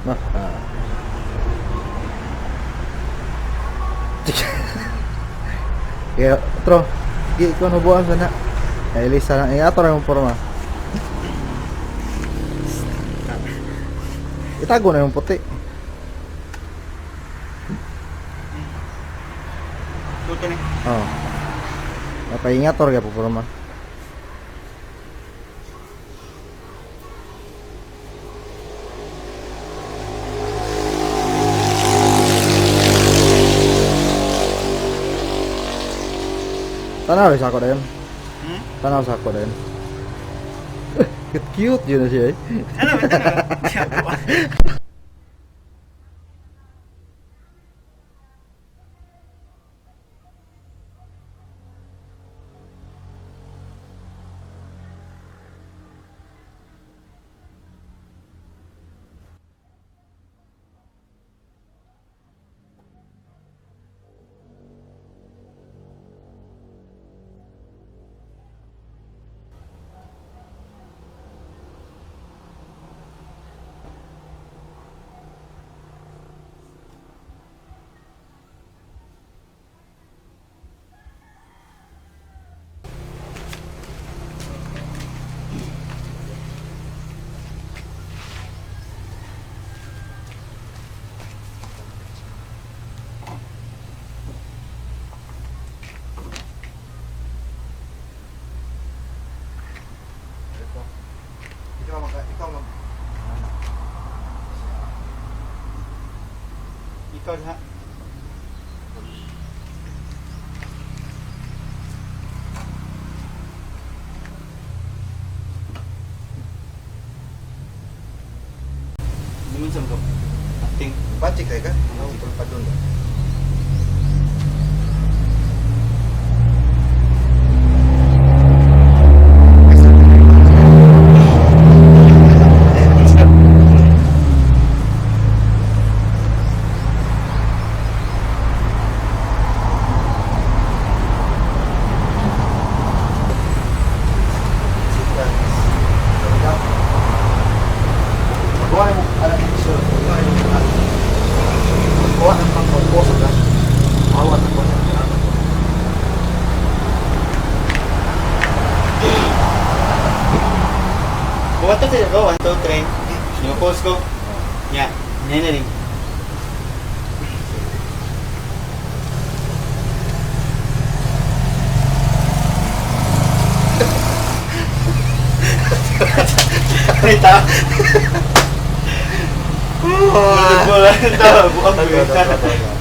No. Ah. Kaya, otro. Di ko nubuan sana. Ay, Elisa na. Ay, ato na yung forma. Itago na yung puti. Tuto ni. Oo. Oh. Napaingator ka po forma. Tanaw rin sa ako na yun. Hmm? Tanaw sa ako na yun. Cute, cute yun na siya eh. Ano ba? Ano ba? Ikaw mag... Ikaw mag... Ikaw ha. Naman sa mga acting. Patik ka? Ano pa doon? Kuha ng pang-compose ka. Awat ako sa Buhat to sila ko. 1, 2, 3. Yung post ko. Nya. Nya na rin. Ay, tao. Wala, tao. Buang ko yun.